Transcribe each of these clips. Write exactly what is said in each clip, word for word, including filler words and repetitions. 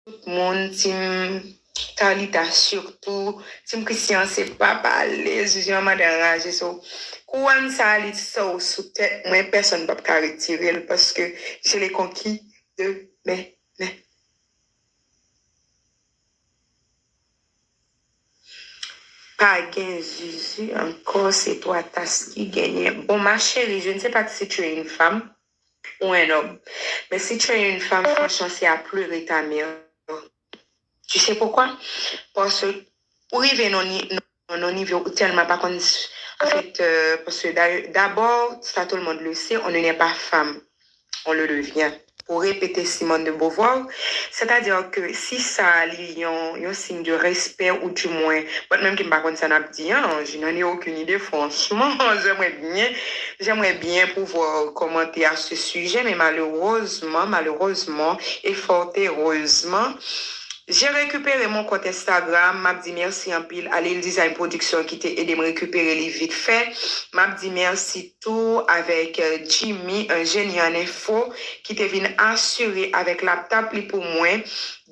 tout moun, team Carlita sitou, team Christian, se pa pale, Zuzu an mande anraje. So, kouwòn sa a, li sou, sou tèt mwen, pèsonn p ap ka retire l, paske je l'ai conquis de mes mains. Pa gen Zuzu ankò, se twa tas ki genyen. Bon, ma chérie, je ne sais pas si tu es une femme ou un homme. Mais si tu es une femme, franchement, c'est à pleurer ta mère. Tu sais pourquoi? Paske ou rive nan ni-, nan, nan nivo ou tèlman pa konn, en fait, euh, parce que d'ailleurs, d'abord, ça tout le monde le sait, on ne naît pas femme, on le devient. Pou repete Simone de Beauvoir, c'est-à-dire que si sa li yon, yon signe de respect ou du moins, mwen menm ki m pa konn sa n ap di an, je n'en ai aucune idée, franchement, j'aimerais bien, j'aimerais bien pouvoir commenter à ce sujet, mais malheureusement, malheureusement, et fort heureusement, j'ai récupéré mon compte Instagram, m ap di mèsi anpil a Lil Design Production ki te ede m rekipere li vit fè. M ap di mèsi tou avèk, euh, Jimmy, un génie en info, ki te vin asire avèk laptop li pou mwen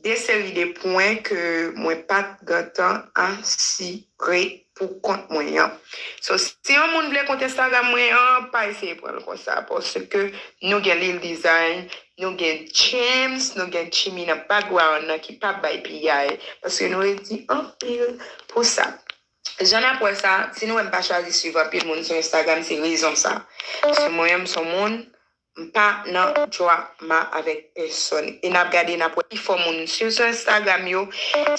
de seri de pwen ke mwen pa t gentan asire pou kont mwen an. So, si yon moun vle kont Instagram mwen an, pa eseye pran l konsa, paske nou gen Lil Design, nou gen James, nou gen Jimmy nan background nan ki p ap bay piyay, paske nou redi anpil pou sa. Jan n ap wè sa, si nou wè m pa chwazi swiv anpil moun sou Instagram, se rezon sa. Paske mwen menm, m se yon moun, m pa nan drama avèk pèsonn. E n ap gade, n ap wè ki fò moun m swiv sou Instagram yo,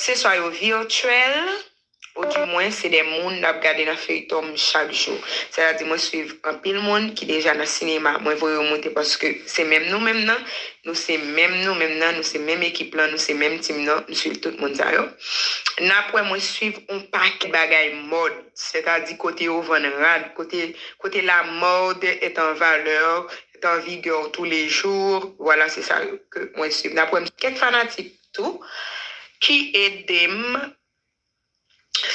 se swa yo virtyèl, ou di mwen se de moun n ap gade nan feyton m chak jou. Sètadi mwen swiv anpil moun ki deja nan sinema, mwen voye yo moute paske se menm nou menm nan, nou se menm nou menm nan, nou se menm ekip lan, nou se menm tim nan, m swiv tout moun sa yo. N ap wè mwen swiv yon pakèt bagay mòd, sètadi kote yo vann rad, kote, kote la mode est en valeur, est en vigueur tous les jours. Vwala, se sa ke mwen swiv. N ap wè m kèk fanatik tou ki ede m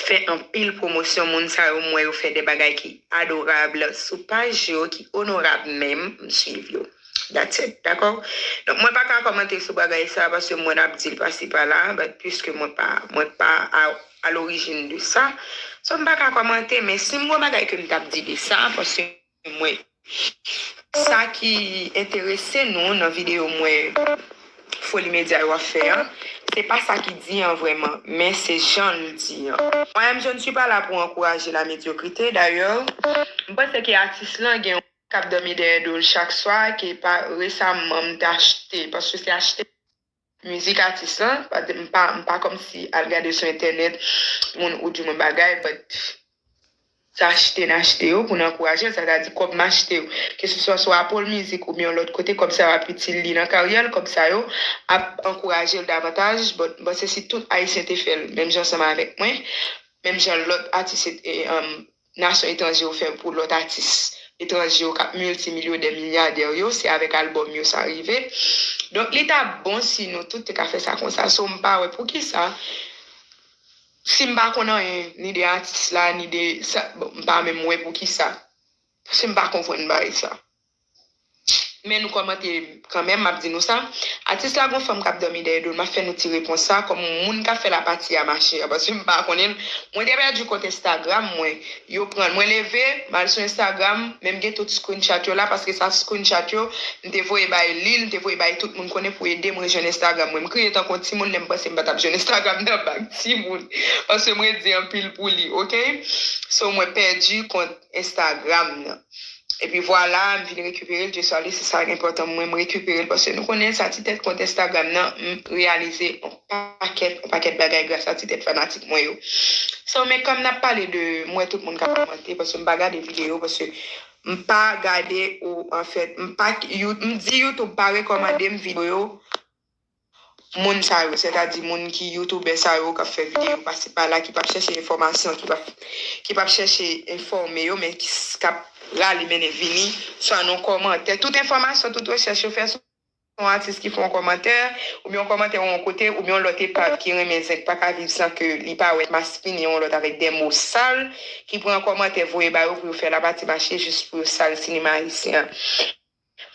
fè anpil pwomosyon moun sa yo, m wè yo fè de bagay ki adorab sou paj yo, ki onorab menm, m swiv yo. That's it, dakò? Donk, mwen pa ka kòmante sou bagay sa, paske mwen ap di l pase pa la, but piske mwen pa, mwen pa a, a lorijin de sa, so m pa ka kòmante, men si m gen bagay ke m t ap di de sa, paske mwen, sa ki enterese nou nan videyo mwen Foli Medya yo ap fè an, se pa sa ki di an vrèman, men se jan l di an. Mwen menm, je ne suis pas là pour encourager la médiocrité. Dayè, m panse ke atis lan gen yon k ap dòmi dèyè do l chak swa, ke pa resaman m te achte, paske se achte mizik atis lan, pa, m pa, m pa kòmsi al gade sou entènèt, moun ou di mwen bagay, but se achte n achte yo pou n ankouraje l, sètadi kòb m achte yo. Keseswa sou Apple Music oubyen yon lòt kote, kòb sa yo ap itil li nan karyè l, kòb sa yo ap ankouraje l davantaj, but m panse si tout Ayisyen te fè l, menm jan ansanm avèk mwen, menm jan lòt atis e, e, um, nasyon etranje yo fè pou lòt atis etranje yo k ap miltimilyonè, milyadè yo, se avèk albòm yo sa rive. Donk, li t ap bon si nou tout te ka fè sa konsa. So, m pa wè poukisa, si m pa konn anyen, ni de atis la, ni de sa, bon, m pa menm wè poukisa. Paske m pa konprann bagay sa. Men nou kòmante kanmenm, m ap di nou sa. Atis la gon fanm k ap dòmi dèyè do l, m ap fè nou ti repons sa, kòm moun k ap fè lapati a mache a, paske m pa konnen l. Mwen te pèdi kont Instagram mwen, yo pran l. Mwen leve, m al sou Instagram, men m gen tout screenshot yo la, paske sa screenshot yo, m te voye bay Lil, m te voye bay tout moun konnen pou ede m rejwenn Instagram mwen. M kriye tankou yon timoun, lè m panse m pa t ap jwenn Instagram nan bak timoun, paske m redi anpil pou li, oke? So, mwen pèdi kont Instagram nan. Epi vwala, m vin rekipere l, Dye swale, se sa k enpòtan mwen, m rekipere l, paske nou konnen sa ti tèt kont Instagram nan, m reyalize yon pakèt, yon pakèt bagay gras a ti tèt fanatik mwen yo. So, men kòm n ap pale de, m wè tout moun k ap kòmante, paske m pa gade videyo, paske m pa gade ou, anfèt, m pa, You-, m di YouTube pa rekòmande m videyo moun sa yo, sètadi moun ki youtubè sa yo k ap fè videyo pase pa la, ki p ap chèche enfòmasyon, ki p ap, ki p ap chèche enfòme yo, men ki s-, k ap rale mennen vini, swa nan kòmantè. Tout enfòmasyon, tout rechèch yo fè sou yon atis ki fè yon kòmantè, oubyen yon kòmantè yon kote, oubyen yon lòt epav ki renmen zenk pa ka viv san ke li pa wè maspinen yon lòt avèk de mo sal, ki pran kòmantè voye ba yo pou yo fè lapati mache jis pou yo sal sinema ayisyen an.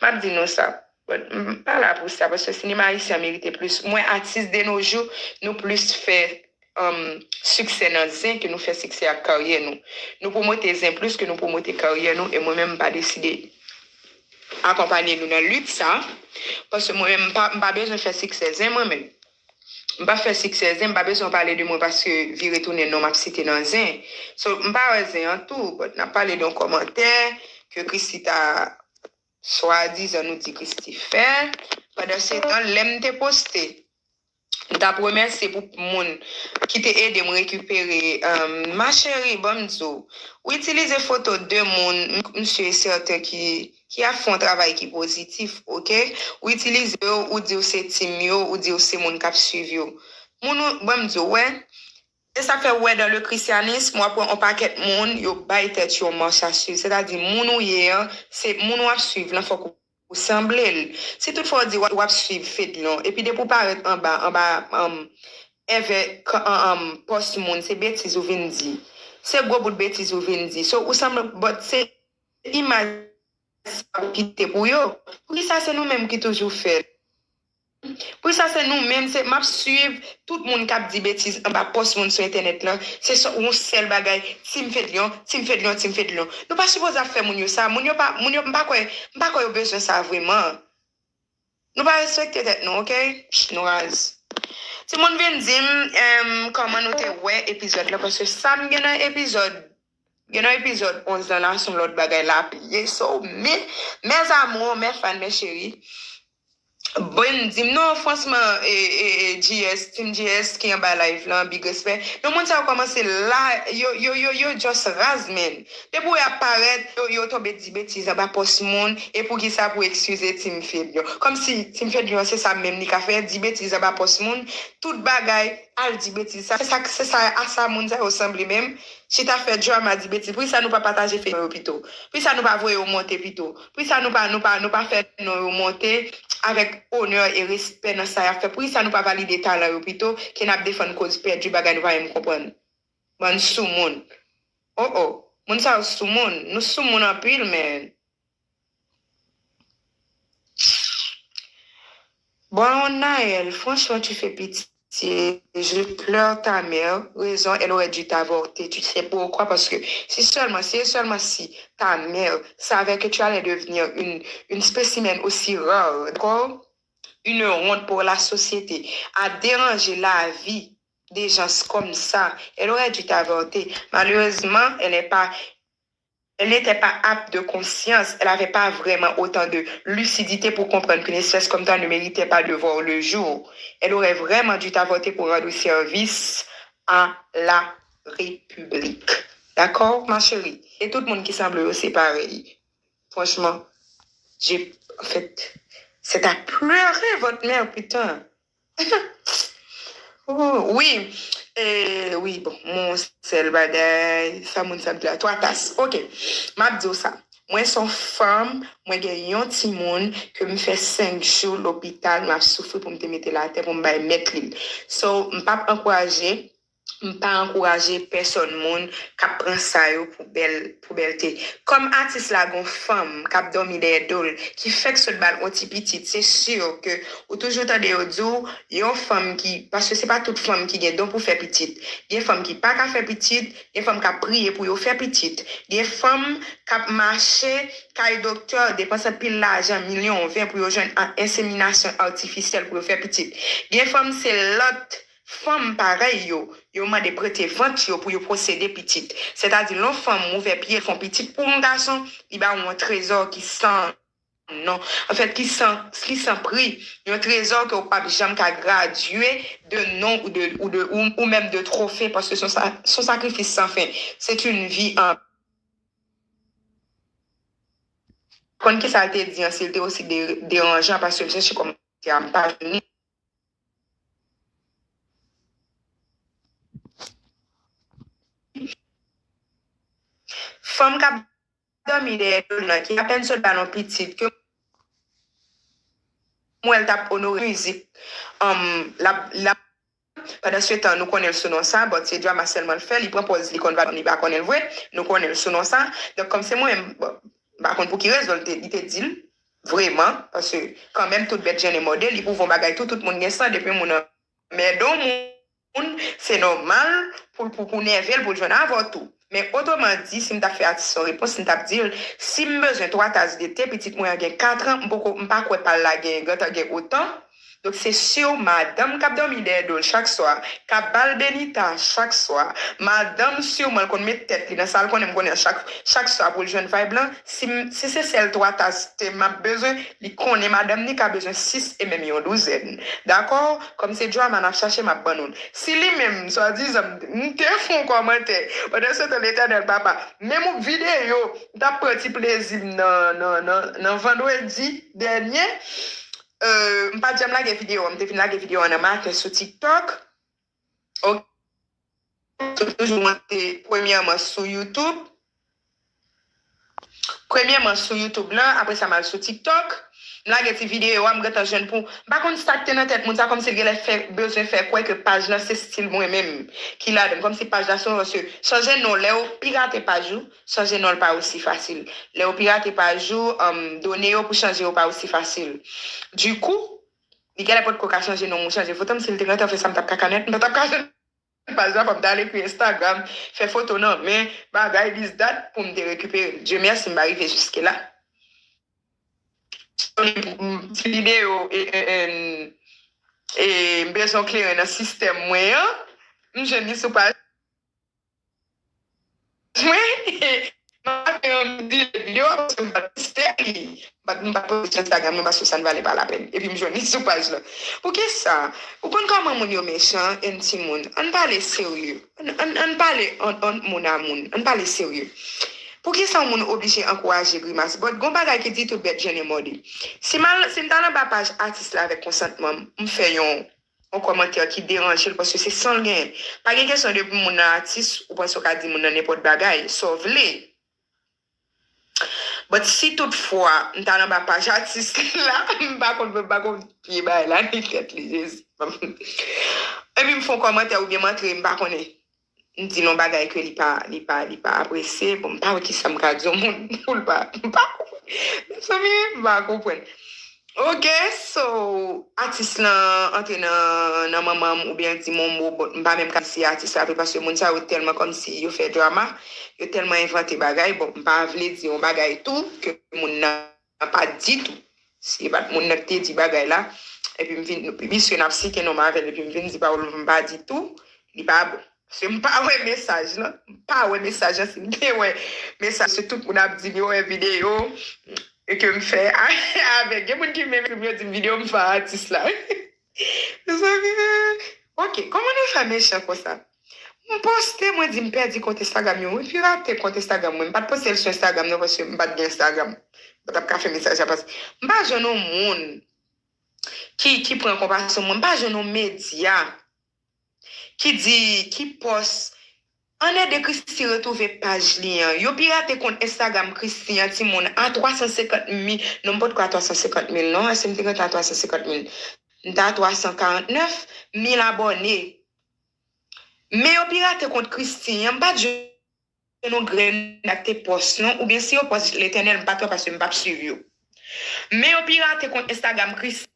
M ap di nou sa. But m pa la pou sa, paske sinema ayisyen an merite plis. M wè atis de nos jours, nou plis fè um, siksè nan zen ke nou fè siksè ak karyè nou. Nou pwomote zen plis ke nou pwomote karyè nou, e mwen menm m pa deside akonpanye nou nan lit sa, paske mwen menm m pa, m pa bezwen fè siksè zen mwen menm. M pa fè siksè zen, m pa bezwen pale de mwen paske vire tounen non m ap site nan zen. So, m pa wè zen an tou, but n ap pale de yon kòmantè ke Christie ta swadizan nou di Christie fè. Pandan se tan, lè m te poste, m t ap remèsye pou moun ki te ede m rekipere, um, ma chérie, ban m di w, ou itilize foto de moun, m, m si e sèten ki, ki ap fè yon travay ki pozitif, oke? Ou itilize yo, ou di w se team yo, ou di w se moun k ap swiv yo. Moun ou, ban m di w, wè, se sa k fè w wè dans le christianisme, w ap wè yon pakèt moun, yo bay tèt yo yon mach a swiv. Sètadi, moun ou ye an, se moun w ap swiv lan, fòk ou sanble l. Si toutfwa w di w ap, w ap swiv Fedlion, epi depi w parèt anba, anba, um, èvè, um, pòs moun, se betiz ou vin di. Se gwo bout betiz ou vin di. So, ou sanble, but se imaj sa ou kite pou yo. Poukisa se nou menm ki toujou fè l? Poukisa se nou menm, se, m ap swiv tout moun k ap di betiz anba pòs moun sou entènèt lan. Se sò, yon sèl bagay, Team Fedlion, Team Fedlion, Team Fedlion. Nou pa sipoze ap fè moun yo sa. Moun yo pa, moun yo, m pa kwè, m pa kwè yo bezwen sa vreman. Nou pa respekte tèt nou, oke? Nou raz. Timoun vin di m, em, kòman nou te wè epizòd la, paske sa m gen nan epizòd, gen nan epizòd onz lan la, se yon lòt bagay l ap ye. So, mes, mes amours, mes fans, mes chéris, bon, di m non, fransman, e, e, e, G S, Team G S ki anba live lan, big respect. Men moun sa yo kòmanse la, yo, yo, yo, yo just raz, man. Depi w ap parèt, yo, yo tonbe di betiz anba pòs moun, e poukisa pou eskize Team Fedlion? Kòmsi Team Fedlion se sa menm li ka fè, di betiz anba pòs moun, tout bagay, al di betiz. Sa, se sa, se sa, a sa moun sa yo sanble menm. Chita fè drama, di betiz. Poukisa nou pa pataje fedon yo pito? Poukisa nou pa voye yo monte pito? Poukisa nou pa, nou pa, nou pa fè non yo monte avèk onè e respè nan sa y ap fè? Poukisa nou pa valide talan yo pito ke n ap defann koz pèdi, bagay nou pa menm konprann? Bann soumoun. Oh, oh. Moun sa yo soumoun. Nou soumoun anpil, man. Bon, Naël, franchement, tu fais pitié. Je pleure ta mère. Raison, elle aurait dû t'avorter. Tu sais pourquoi? Parce que si seulement, si et seulement si ta mère savait que tu allais devenir une, une spécimen aussi rare, d'accord? Une honte pour la société, à déranger la vie des gens comme ça, elle aurait dû t'avorter. Malheureusement, elle n'est pas, elle n'était pas apte de conscience. Elle n'avait pas vraiment autant de lucidité pour comprendre qu'une espèce comme toi ne méritait pas de voir le jour. Elle aurait vraiment dû t'avorter pour rendre service à la République. D'accord, ma chérie? E tout moun ki sanble yo se parèy. Franchement, j'ai, en fait, c'est à pleurer votre mère, putain. Oh, wi. E, wi, bon, mon sèl bagay, sa moun sa m di la, twa tas. Ok, m ap di w sa. Mwen se yon fanm, mwen gen yon timoun ke m fè senk jou lopital, m ap soufri pou m te mete l atè, pou m bay mèt li l. So, m p ap ankouraje, m pa ankouraje pèsòn moun k ap pran sa yo pou bèl, pou bèlte. Kòm atis la gon fanm k ap dòmi dèyè do l, ki fèk sot ba l on ti pitit, se si ke ou toujou tande yo di w, yon fanm ki, paske se pa tout fanm ki gen don pou fè pitit. Gen fanm ki pa ka fè pitit, gen fanm k ap priye pou yo fè pitit. Gen fanm k ap mache kay doktè, depanse anpil lajan, milyon, ven pou yo jwenn a-, enseminasyon atifisyèl pou yo fè pitit. Gen fanm se lòt fanm parèy yo, yo mande prete vant yo pou yo posede pitit. Sètadi, lè yon fanm ouvè pye l fè yon pitit pou yon gason, li ba w yon trezò ki san non. Anfèt, ki san, ki san pri. Yon trezò ke w p ap janm ka gradye de non ou de, ou de, ou, ou menm de twofe, paske se yon sa, se yon sakrifis san fen. C'est une vie en. Konn ki sa l te di an, si l te osi de-, deranjan, paske m chèche kòmantè a, m pa jwenn li. Fanm k ap dòmi dèyè do l nan, ki apèn sot ba l yon pitit, ke m wè l t ap onore mizik, um, l ap, l ap, pandan se tan, nou konnen l sou non sa, but se drama sèlman l fè, li pran pòz li konn Valmont, li pa konnen l vre, nou konnen l sou non sa. Donk, kòm se mwen menm, bon, m pa konn pou ki rezon li te, li te di l, Vreman, paske kanmenm tout bèt jennen mòde, li pwouve yon bagay tou, tout moun gen san, depi moun nan mède yon moun, se nòmal pou, pou, pou nève l, pou l jwenn avè w tou. Men otreman di, si m t ap fè atis yon repons, m t ap di l, si m bezwen twa tas de te, pitit mwen an gen kat an, m poko, m pa kwè pa l la gen, gentan gen otan. Donk, se si w madanm k ap dòmi dèyè do l chak swa, k ap ba l benita chak swa, madanm siman l konn met tèt li nan sa l konnen, m konnen chak, chak swa pou l jwenn vibe lan, si, m- si se sèl twa tas te m ap bezwen, li konnen madanm ni ka bezwen sis e menm yon douzèn. Dakò? Kòm se drama n ap chache, m ap ban nou l. Si li menm, swadizan, m te fè yon kòmantè, pandansetan Letènèl papa, menm yon videyo, m t ap pran ti plezi m nan, nan, nan, nan vandredi dènye, euh, m pa t janm lage videyo an, m te fin lage videyo an nan maten sou TikTok. Ok. Toujou monte premyèman sou YouTube. Premyèman sou YouTube lan, apre sa m al sou TikTok. M lage ti videyo a, m gentan jwenn pou. M pa konn sa k te nan tèt moun sa, kòmsi l genlè fè, bezwen fè kwè ke paj lan se stil mwen menm ki ladan l. Kòmsi paj la se yon, se chanje non, lè yo pirate paj ou, chanje non l pa osi fasil. Lè yo pirate paj ou, um, done yo pou chanje yo pa osi fasil. Dikou, li genlè potko ka chanje non m ou chanje foto m, si l te gentan fè sa m t ap ka kanèt, m pa t ap ka jwenn paj la, fò m t al ekri Instagram, fè foto nan men, bagay, this, that, pou m te rekipere l. Dye mèsi, m pa rive jiske la. Ti videyo, e, e, e, e, m bezwen kleren nan sistèm mwen an, m jwenn li sou paj mwen. M pa te anvi delete videyo a paske m pa t poste li. M pa t, m pa t poste sou Instagram non paske sa n valè pa lapèn. Epi m jwenn li sou paj lan. Poukisa? Ou konn kòman moun yo mechan, en timoun? Ann pale serye. Ann, ann, ann pale ant, ant moun a moun. Ann pale serye. Poukisa yon moun oblije ankouraje grimas? But gon bagay ki di tout bèt jennen mòde. Si m al, si m t al anba paj atis la avèk konsantman m, m fè yon yon kòmantè ki deranje l paske se san l genyen. Pa gen kesyon depi moun nan atis, ou panse w ka di moun nan nenpòt bagay, sa w vle. But si toutfwa m t al anba paj atis la, m pa konn, m pa konn pye bagay la nan tèt li, Jezi. Epi m fè yon kòmantè oubyen m antre, m pa konnen. M di l yon bagay ke li pa, li pa, li pa apresye. Bon, m pa wè kisa m ka di yon moun pou l pa, m pa konprann. Mezanmi, m pa konprann. Ok, so, atis lan antre nan, nan manman m oubyen l di m yon mo, bon, m pa menm ka di si atis la vre paske moun sa yo tèlman kòmsi yo fè drama, yo tèlman envante bagay, bon, m pa vle di yon bagay tou ke moun nan pa ditou. Si e pa t moun nan ki te di bagay la, epi m vin, misye n ap site non m avè l, epi m vin di pawòl m pa ditou, li pa bon. Paske m pa wè mesaj lan, m pa wè mesaj lan, si m te wè mesaj, se tout moun ap di m yo wè videyo e ke m fè avèk. Gen moun ki menm ekri m, yo di m videyo m fè a atis la. Mezanmi, ok, kòman nou fè mechan konsa? M poste, mwen di m pèdi kont Instagram yo, mwen pirate kont Instagram mwen. M pa t poste l sou Instagram non, paske m pa t gen Instagram. Mwen t ap ka fè mesaj la pase. M pa jwenn yon moun ki, ki pran konpasyon mwen. M pa jwenn yon medya ki di, ki pòs, ann ede Christie retwouve paj li an. Yo pirate kont Instagram Christie an, timoun, a twa san senkant mil, non, m potko a twa san senkant mil non, èske m te gentan a twa san senkant mil? M t a twa san karant nèf mil abòne. Men yo pirate kont Christie an, m pa t jwenn yon grenn ak te pòs non, oubyen si yo pòs Letènèl, m pa t wè paske m p ap swiv yo. Men yo pirate kont Instagram Christie.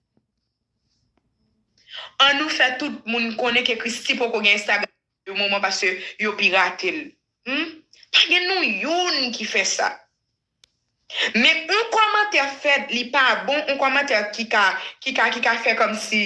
Ann nou fè tout moun konnen ke Christie poko gen Instagram pou le moman paske yo pirate l. Hmm? Pa gen nou youn ki fè sa. Men yon kòmantè fèt, li pa bon, yon kòmantè ki ka, ki ka, ki ka fè kòmsi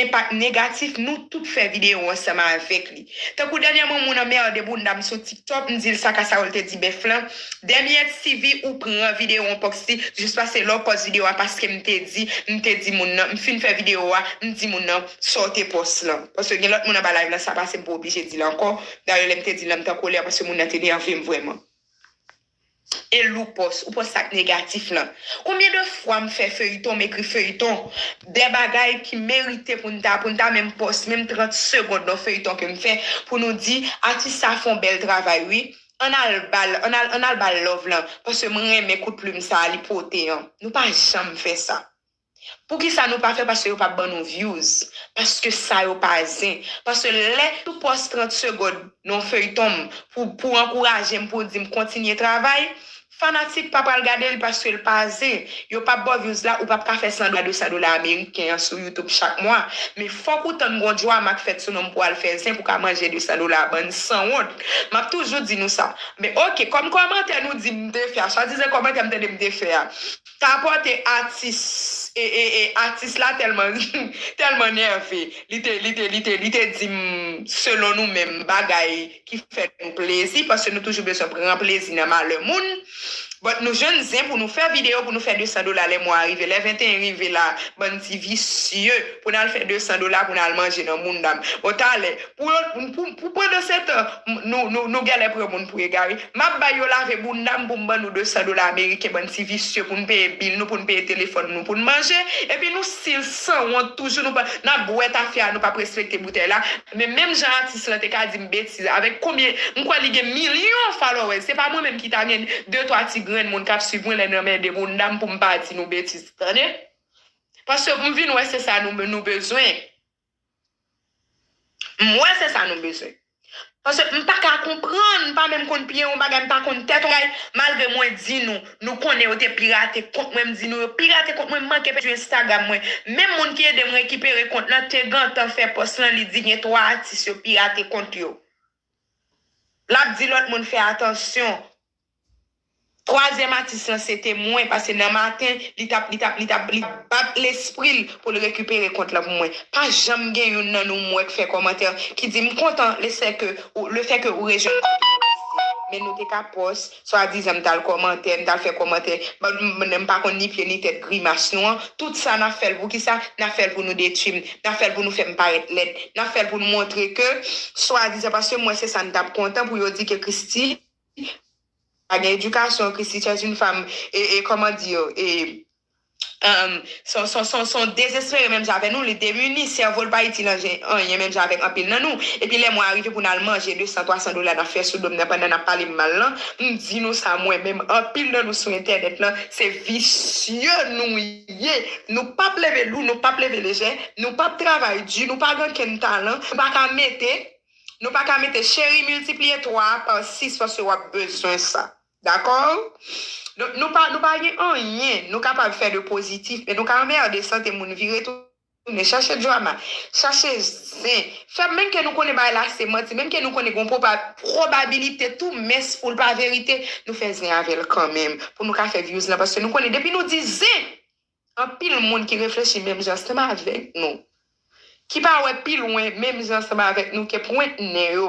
enpak negatif, nou tout fè videyo ansanm avèk li. Tankou dènyèman, moun anmède bounda m sou TikTok, m di l sa Kasawòl te di bèf lan. Dènyè TV ou pran videyo an pòs li, jis pase lè w pòs videyo a paske m te di, m te di moun nan, m fin fè videyo a, m di moun nan, sa w te pòs lan. Paske gen lòt moun anba live lan, sa pase m pa oblije di l ankò. Dayè lè m te di l lan, m t an kolè paske moun nan te nève m vrèman. E l ou pòs, ou pòs sa k negatif lan. Konbyen de fwa m fè feyton, m ekri feyton, de bagay ki merite pou n ta, pou n ta menm pòs, menm trant segonn nan feyton ke m fè, pou nou di, atis sa fè yon bèl travay, wi. Ann al ba l, ann al, ann al ba l love lan, paske m renmen kout plim sa a, li pote an. Nou pa janm fè sa. Poukisa nou pa fè? Paske yo p ap ban nou views. Paske sa yo pa zen. Paske lè tou pòs trant segonn nan feyton m pou, pou ankouraje m, pou di m kontinye travay, Fanatik pa pral gade l paske l pa zen. Yo p ap ba w views la, ou p ap ka fè san dola, de san dola ameriken an sou YouTube chak mwa. Men fòk ou tann gon drama k fèt sou non m pou w al fè zen pou w ka manje de san dola, bann sanwont. M ap toujou di nou sa. Men oke, kòm kòmantè nou di m te fè a, swadizan kòmantè m tande m te fè a, ta pòte atis, e, e, e, atis la tèlman, tèlman nève. Li te, li te, li te, li te di m, selon nou menm, bagay ki fè nou plezi, paske nou toujou bezwen pran plezi nan malè moun. But nou jwenn zen pou nou fè videyo, pou nou fè de san dola lè mwa a rive, lè venteyen rive la, bann ti visye, pou n al fè de san dola pou n al manje nan moun dam. Bon, talè, pou, pou, pou, pou pandan se tan, m- nou, nou, nou genlè pran moun pou egare. M ap bay yo lave bounda m pou m ban nou de san dola ameriken, bann ti visye, pou n peye bil nou, pou n peye telefòn nou, pou n manje. Epi nou still sanwont, toujou nou pa, n ap bwè tafya, nou p ap respekte boutèy la. Men menm jan atis lan te ka di m betiz, avèk konbyen, m kwè li gen milyon followers, se pa mwen menm ki ta gen de twa ti grenn moun k ap swiv mwen lè n anmède bounda m pou m pa di nou betiz, tande? Paske m vin wè se sa nou, nou bezwen. M wè se sa nou bezwen. Paske m pa ka konprann, m pa menm konn pye yon bagay, m pa konn tèt yon bagay, malgre mwen di nou, nou konnen yo te pirate kont mwen, m di nou yo pirate kont mwen, m manke pèdi Instagram mwen. Menm moun ki ede m rekipere kont lan te gentan fè pòs lan, li di gen twa atis yo pirate kont yo. L ap di lòt moun fè atansyon. Twazyèm atis lan se te mwen, paske nan maten, li t ap, li t ap, li t ap, li t ap bat lespri l pou l rekipere kont lan pou mwen. Pa janm gen youn nan nou m wè k fè kòmantè ki di m kontan le fait que ou, le fait que ou rejwenn kont mwen isi. Men nou te ka pòs, swadizan m t al kòmantè, m t al fè kòmantè, m pa konn ni pye ni tèt grimas nou an. Tout sa n ap fè l pou kisa? N ap fè l pou nou detwi m, n ap fè l pou nou fè m parèt lèd, n ap fè l pou nou montre ke, swadizan, paske m wè se sa n t ap kontan pou yo di ke Christie pa gen edikasyon, Christie c'est une femme, e, e, kòman di yo, e, um, son, son, son, son dezespere menm jan avè nou, li demini, sèvo l pa itil anyen menm jan avèk anpil nan nou. Epi lè mwen a rive pou n al manje de san, twa san dola n ap fè sou do m nan pandan n ap pale m mal lan, m di nou sa mwen menm, anpil nan nou sou entènèt lan, se visye nou ye. Nou p ap leve lou, nou p ap leve lejè, nou p ap travay di, nou pa gen okenn talan, nou pa ka mete Nou pa ka mete cheri miltipliye twa pa sis paske w ap bezwen sa. Dakò? Donk, nou pa, nou pa gen anyen nou kapab fè de pozitif, men nou ka anmède sante moun vire tounen, chache drama, chache zen. Fè menm ke nou konnen bagay la se manti, menm ke nou konnen gon pwoba- pwobabilite tou mens pou l pa verite, nou fè zen avè l kanmenm, pou nou ka fè views lan, paske nou konnen depi nou di zen, anpil moun ki reflechi menm jan ansanm avèk nou, ki pa wè pi lwen menm jan ansanm avèk nou ke pwent nen yo.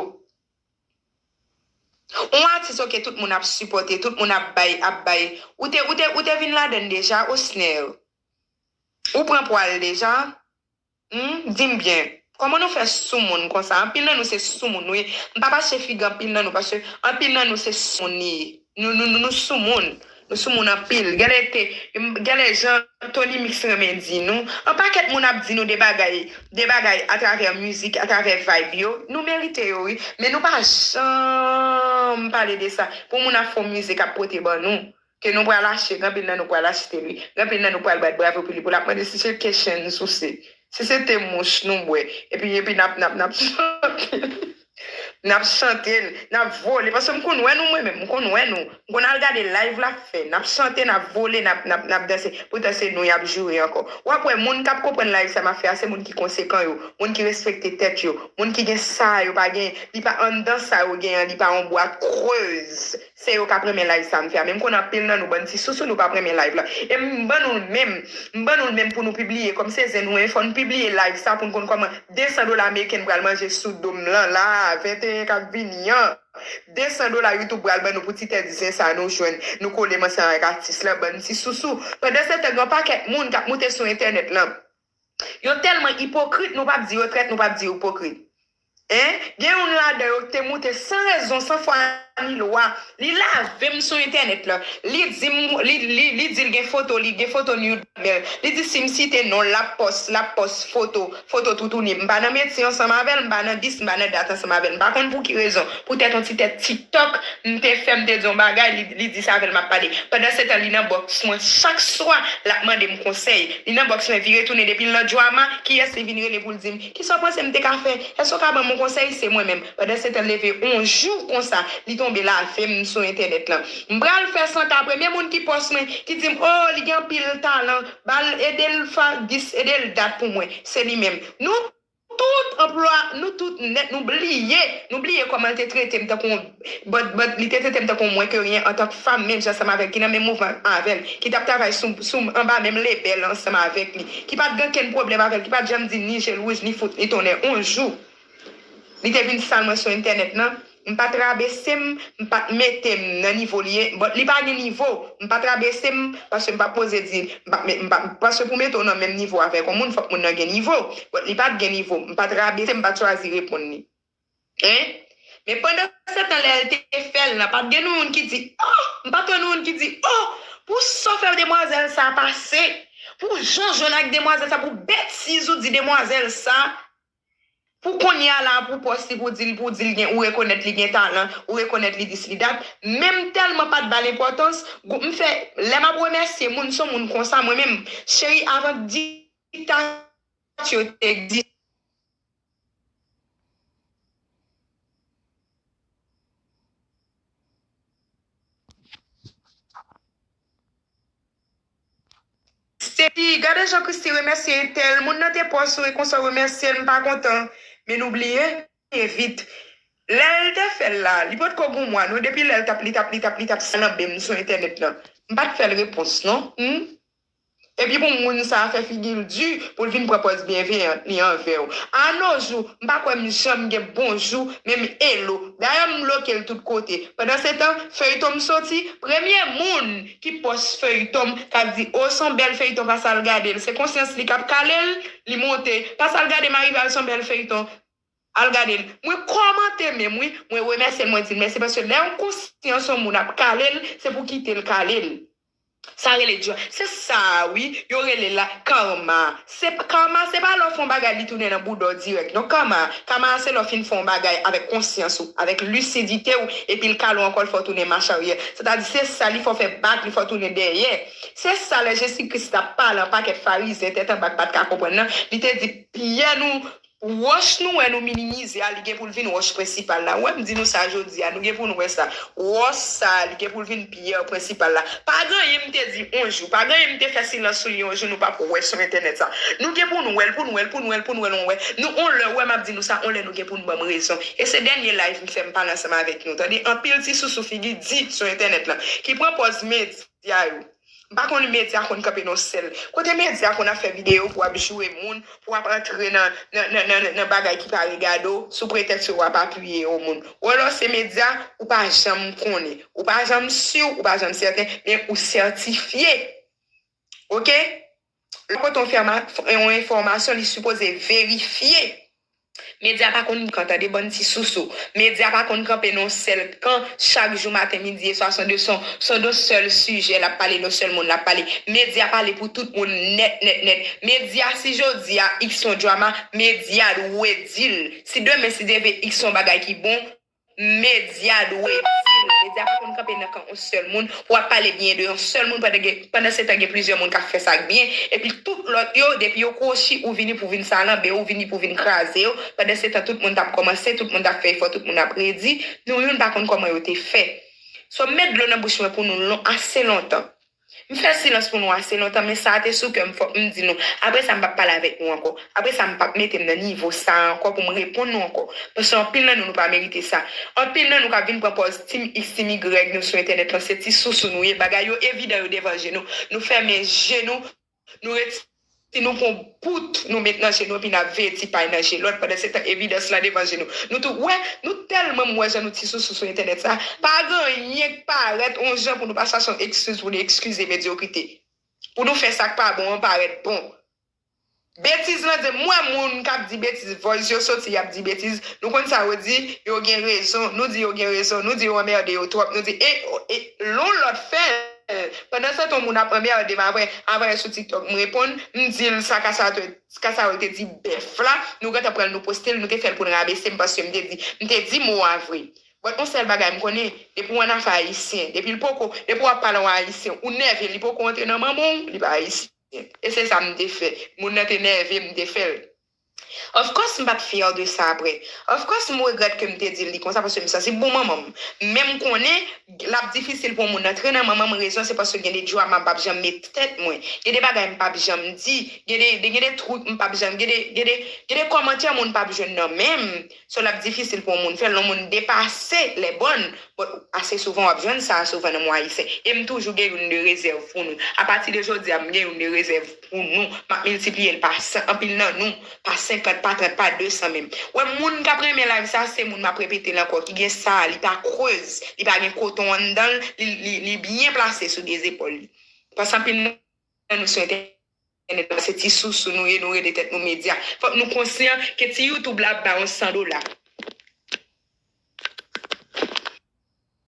On atis, oke, tout moun ap sipòte, tout moun ap bay, ap bay. Ou te, ou te, ou te vin ladann deja, Osner? Ou pran pwa l deja? Hmm, di m byen, kòman nou fè soumoun konsa? Anpil nan nou se soumoun, wi. M p ap achte figi anpil nan nou, paske anpil nan nou se soumoun li ye. Nou, nou, nou, nou soumoun. Nou soumoun anpil. Genlè te, genlè jan Tony Mix renmen di nou. An pakèt moun ap di nou de bagay, de bagay atravè mizik, atravè vibe yo. Nou merite yo, wi. Men nou pa janm pale de sa. Pou moun ap fè yon mizik ap pote ban nou. Ke nou pral achte, gen anpil nan nou pral achte li. Gen anpil nan nou pral bat bravo pou li, pou l ap mande si se keshenn souse, si se te mouch nou bwè. Epi, epi n ap, n ap, n ap chante. N ap chante l, n ap vole. Paske m konn wè nou, mwen menm, m konn wè nou. M konn al gade live l ap fè. N ap chante, n ap vole, n ap, n ap, n ap danse. Poutan se nou y ap joure ankò. W ap wè moun k ap konprann live sa m ap fè a, se moun ki konsekan yo, moun ki respekte tèt yo, moun ki gen sa yo pa gen, li pa anndan sa yo gen an, li pa yon bwat krez. Se yo k ap renmen live sa m fè a. Men m konn anpil nan nou bann ti sousou nou p ap renmen live la. E m ban nou l menm, m ban nou l menm pou nou pibliye. Kòm se zen nou ye, fò n pibliye live sa pou n konn kòman de san dola ameriken pral manje sou do m lan la, venteyen k ap vini an. De san dola YouTube pral ban nou pou ti tèt zen sa nou jwenn. Nou kole m ansanm avèk atis lan, bann ti sousou. Pandan se tan, gen yon pakèt moun k ap moute sou entènèt lan. Yo tèlman ipokrit, nou p ap di yo trèt, nou p ap di yo ipokrit. Hein? Gen youn ladan yo ki te moute san rezon, san fwa ni lwa. Li lave m sou entènèt la. Li di m, li, li, li di l gen foto, li gen foto nude bèl. Li di si m site non l, l ap pòs, l ap pòs foto, foto toutouni. M pa nan metye ansanm avè l, m pa nan dis, m pa nan dat ansanm avè l. M pa konn pou ki rezon. Poutèt yon ti tèt TikTok, m te fè, m te di yon bagay, li, li di se avè l m ap pale. Pandan se tan, li nan bòks mwen chak swa, l ap mande m konsèy. Li nan bòks mwen vire tounen depi l nan drama, kiyès li vin rele pou l di m, kisa w panse m te ka fè? Èske w ka ban m konsèy, se mwen menm. Pandan se tan, leve yon jou konsa, li tonbe lave m sou entènèt lan. M pral fè san ka, premye moun ki pòs mwen, ki di m, oh, li gen anpil talan, ba l, ede l fè dis, ede l dat pou mwen. Se li menm. Nou tout anplwa, nou tout nèt, nou bliye, nou bliye kòman l te trete m tankou yon, but, but, li te trete m tankou yon mwen ke ryen antank fanm, menm jan ansanm avè l, ki nan menm mouvman avè l, ki t ap travay sou, sou, anba menm lebèl ansanm avèk li, ki pa t gen okenn pwoblèm avè l, ki pa t janm di ni je l wouj, ni fout, ni tonnè, yon jou. Li te vin sal mwen sou entènèt lan. M pa t rabese m, m pa t mete m nan nivo li ye. But li pa gen nivo. M pa t rabese m, paske m pa poze di, m pa, m pa, paske pou mete w nan menm nivo avèk yon moun, fòk moun nan gen nivo. But li pa t gen nivo. M pa t rabese m, m pa t chwazi reponn li. Hein? Men pandan se tan lè l te fè l lan, pa t gen nou youn ki di, oh, m pa t wè nou youn ki di, oh, pou sa w fè demwazèl sa pase, pou jan w jwenn ak demwazèl sa, pou betiz ou di demwazèl sa, pou kounye a la, pou pòs li, pou di l, pou di l gen, ou rekonèt li gen talan, ou rekonèt li dis li dat. Men m tèlman pa t ba l enpòtans, gou- m fè, lè m ap remèsye moun, se yon moun konsa, mwen menm, cheri, avan diktatè yo te egziste, Steady, gade jan Christy remèsye entèl, moun nan te pòs ou e konsa w remèsye l, m pa kontan. Men nou bliye, byen vit. Lè l te fè l la, li potko gen yon mwa non, depi lè l t ap, li t ap, li t ap, li t ap salanbe m sou entènèt lan. M pa t fè l repons non. Hmm? Epi pou moun sa a fè figi l di pou l vin pran pòz byenveyan li anvè w. A no jou, m pa kwè m janm gen bonjou, menm hello. Dayè m bloke l tout kote. Pandan se tan, feyton m soti, premye moun ki pòs feyton m k ap di, o, s on bèl feyton, pase al gade l. Se konsyans li k ap kale l, li monte. Pase al gade Marival, s on bèl feyton. Al gade l. Mwen kòmante menm wi, mwen remèsye l, mwen di l mèsi paske lè yon konsyans yon moun ap kale l, se pou kite l kale l. Sa rele djòl. Se sa a wi, yo rele la karma. Se karma, se pa lè w fè yon bagay li tounen nan bouda w dirèk. Non, karma, karma a se lè w fin fè yon bagay avèk konsyans ou, avèk lisidite w, epi l kale w ankò, l fè w tounen mach aryè. Sètadi se sa li fè w fè bak, li fè w tounen dèyè. Se sa lè Jezi Kris t ap pale an pakèt farizyen tèt anba k pa t ka konprann nan, li te di, pyè nou, wòch nou wè nou minimize a, li gen pou l vin wòch prensipal la. Ou wè m di nou sa jodi a, nou gen pou n wè sa. Wòch sa a, li gen pou l vin pyè prensipal la. Pa gen anyen m te di yon jou, pa gen anyen m te fè silans sou li yon jou, nou p ap wè sou entènèt sa. Nou gen pou n wè l, pou n wè l, pou n wè l, pou n wè l, on wè. Nou, on lè, ou wè m ap di nou sa, on lè nou gen pou n ban m rezon. E se dènye live m fè m pale ansanm avèk nou. Tande, anpil ti sousou figi di sou entènèt lan, ki pran pòz medya yo. M pa konn medya konn kanpe nan sèl. Kote medya konn ap fè videyo pou ap joure moun, pou ap antre nan, nan, nan, nan, nan bagay ki pa regade w, sou pretèks yo w ap apiye yon moun. Ou alò se medya, ou pa janm konnen. Ou pa janm si, ou pa janm sèten, men ou sètifye. Oke? Lè w pote yon fèma-, yon enfòmasyon, li sipoze verifye. Medya pa konn kan, tande bann ti sousou. Medya pa konn kanpe nan yon sèl kan, chak jou maten, midi e swa, se de son, se de sèl sijè l ap pale, de sèl moun l ap pale. Medya pale pou tout moun nèt, nèt, nèt. Medya, si jodi a, X yon drama, medya dwe di l. Si demen, si Dye vle, X yon bagay ki bon, medya dwe di l. Medya pa konn kanpe nan kan yon sèl moun pou ap pale byen de yon sèl moun pandan gen, pandan se tan gen plizyè moun k ap fè sa k byen. Epi tout lòt yo, depi yo kwochi, ou vini pou vin salanbe, ou vini pou vin kraze yo. Pandan se tan tout moun t ap kòmanse, tout moun t ap fè efò, tout moun ap redi. Nou youn pa konn kòman yo te fè. So, met dlo nan bouch mwen pou nou lon, ase lontan. M fè silans pou nou ase lontan, men sa a te sou kè m, fòk m di nou. Apre sa, m p ap pale avèk nou ankò. Apre sa, m p ap mete m nan nivo sa a ankò pou m reponn nou ankò. Paske anpil nan nou, nou pa merite sa. Anpil nan nou k ap vin pran pòz Team X, Team Y nou sou entènèt lan, se ti sousou nou ye. Bagay yo evidan, yo devan je nou. Nou fèmen je nou, nou retire, nou pran bout, nou met nan je nou, epi n ap veye ti pay nan je lòt, pandan se tan evidans lan devan je nou. Nou tou, wè, nou tèlman, m wè jan nou ti sousou sou entènèt sa. Pa gen anyen k parèt yon jan pou nou pa chache yon ekskiz pou nou ekskize medyokrite. Pou nou fè sa k pa bon an parèt bon. Betiz lan di, m wè moun k ap di betiz, voice yo soti, y ap di betiz. Nou konn sa yo di, yo gen rezon. Nou di yo gen rezon. Nou di yo anmède yo twòp. Nou di, e, e, lon lòt fè. Pandan se tan moun ap anmède m avè, avè sou TikTok, m reponn, m di l sa Kasawòl te, Kasawòl te di bèf la. Nou gentan pran l, nou poste l, nou te fè l pou n rabese m paske m te di, m te di mo a vre. But yon sèl bagay m konnen, depi w annafè ayisyen, depi l poko, depi w ap pale yon ayisyen, ou nève, li poko antre nan manman w, li pa ayisyen. E se sa m te fè. Moun nan te nève, m te fè l. Of course, m pa t fyè de sa apre. Of course, m regrèt ke m te di l li konsa paske m santi bon manman m. Men m konnen l ap difisil pou yon moun antre nan manman m. Rezon se paske gen de jou a m p ap janm met tèt mwen. Gen de bagay m p ap janm di. Gen de, de, gen de twik m p ap janm. Gen de, gen de, gen de kòmantè moun p ap jwenn nan men m. So l ap difisil pou yon moun fè l. Yon moun depase lè bòn. But ase souvan w ap jwenn sa souvan nan mwa ayisyen. E m toujou gen youn de rezèv pou nou. Apati de jodi a, m gen youn de rezèv pou nou. M ap miltipliye l pa san, anpil nan nou, pa senkant, pa trant, pa de san menm. Wè, moun k ap renmen live sa, se moun m ap repete l ankò, ki gen sa, li pa krez, li pa gen koton anndan l, li, li, li byen plase sou de zepòl li. Paske anpil nan nou sou entènèt la, se ti sousou nou ye, nou rele tèt nou medya. Fòk nou konsyan ke ti YouTube la ap ba yon san dola.